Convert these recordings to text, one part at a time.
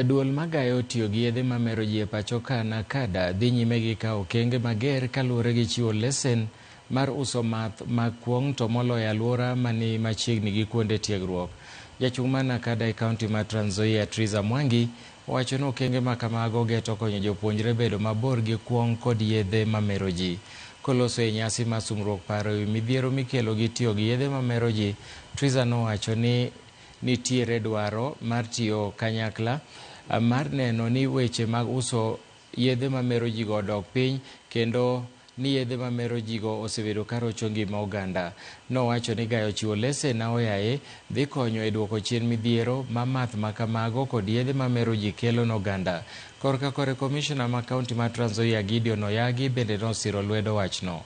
Duol magayo tiyo gi yedhe mamero ji e pacho ka NACADA dhi nyime gi kawo okenge mager kaluwore gi chiwo lesen mar uso math mag kuong' to moloyo e alwora mani machiegni gi kuonde tiegruok. Jachung' mar NACADA e kaunti ma Trans Nzoia Triza Mwangi owacho ni okenge ma kamago geto konyo jopuonjre bedo mabor gi kuong' kod yedhe mamero ji. Koloso e nyasi mar sumruok paro ewi midhiero mikelo gi tiyo gi yedhe mamero ji, Triza nowacho ni nitiere dwaro mar tiyo kanyakla mar neno ni weche mag uso yedhe mamero jigo odok piny kendo ni yedhe mamero jigo osebedo ka rocho ngima oganda. Nowacho ni gayo chiwo lesen aoyaye dhi konyo e duoko chien midhiero ma math ma kamago kod yedhe mamero ji kelo ne oganda. Korka kore komishona ma kaunti ma Trans Nzoia Gideon Oyagi bende nosiro lwedo wachno.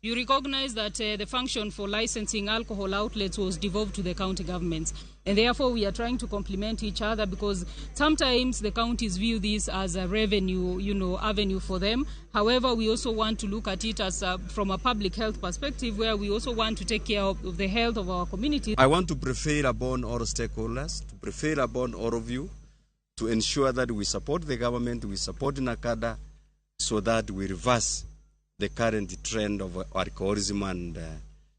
You recognize that the function for licensing alcohol outlets was devolved to the county governments. And therefore, we are trying to complement each other because sometimes the counties view this as a revenue avenue for them. However, we also want to look at it from a public health perspective, where we also want to take care of the health of our community. I want to prevail upon all stakeholders, to prevail upon all of you, to ensure that we support the government, we support NACADA, so that we reverse the current trend of alcoholism and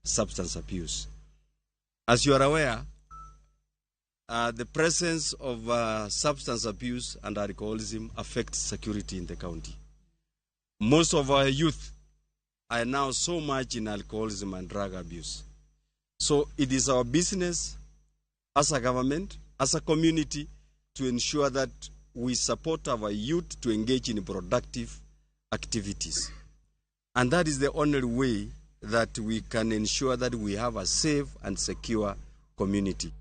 substance abuse. As you are aware, the presence of substance abuse and alcoholism affects security in the county. Most of our youth are now so much in alcoholism and drug abuse. So it is our business as a government, as a community, to ensure that we support our youth to engage in productive activities. And that is the only way that we can ensure that we have a safe and secure community.